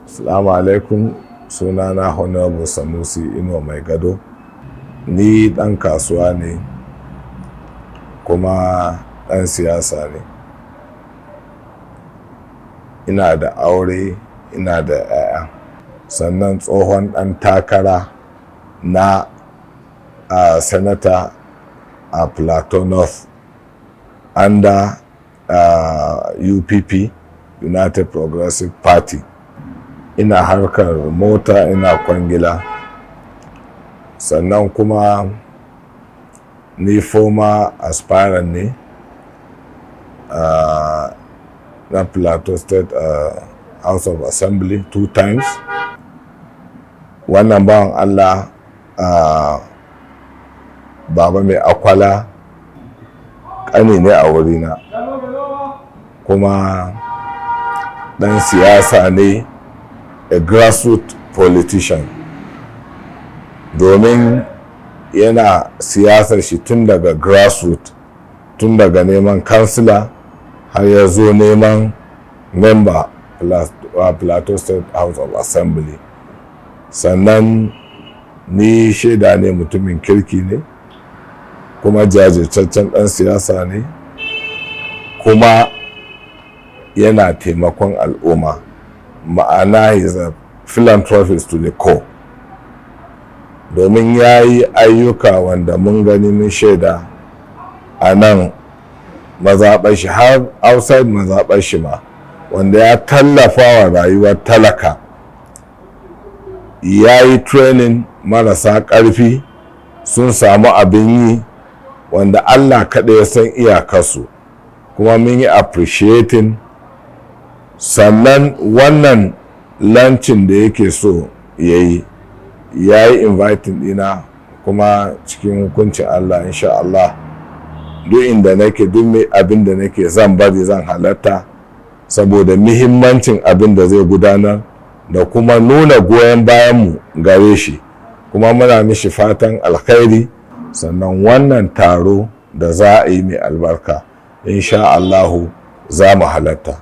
Assalamu alaikum. Sunana Honorable Sanusi Inuwa Mai Gado. Ni ɗan kasuwa ne kuma ɗan siyasa ne. Ina da aure, ina da 'ya'ya. Sannan tsohon ɗan takara na a senator a Plateau North under UPP, United Progressive Party. Ina harkar mota, ina kwangila. Sannan kuma ni former aspirant ne na Plateau State House of Assembly two times. Wannan bawan Allah, Baba Mai Akwala, ƙani ne a wurina, kuma ɗan siyasa ne, a grassroots politician, domin yana siyasar shi tun daga grassroots, tun daga neman kansila har ya zo neman member Plateau State House of Assembly. Sannan ni shaida ne mutumin kirki ne, kuma jajirtaccen ɗan siyasa ne, kuma yana taimakon al'umma, ma'ana is a philanthropist to the core, domin ya yi ayyuka wanda mun gani, mun shaida a nan mazaɓar shi, har outside mazaɓar shi ma, wanda ya tallafa wa rayuwar talaka. Ya yi training marasa ƙarfi, sun samu abin yi wanda Allah kaɗai ya san iyakarsu, kuma mun yi appreciating. Sannan wannan launching da yake so ya yi, ya yi inviting dina, kuma cikin hukuncin Allah, insha Allah, duk inda nake, duk mai abin da nake, zan bari, zan halatta, saboda muhimmancin abin da zai gudanar da kuma nuna goyon bayanmu gare shi. Kuma muna mishi fatan alkhairi. Sannan wannan taro da za a yi mai albarka, insha Allahu za mu halatta.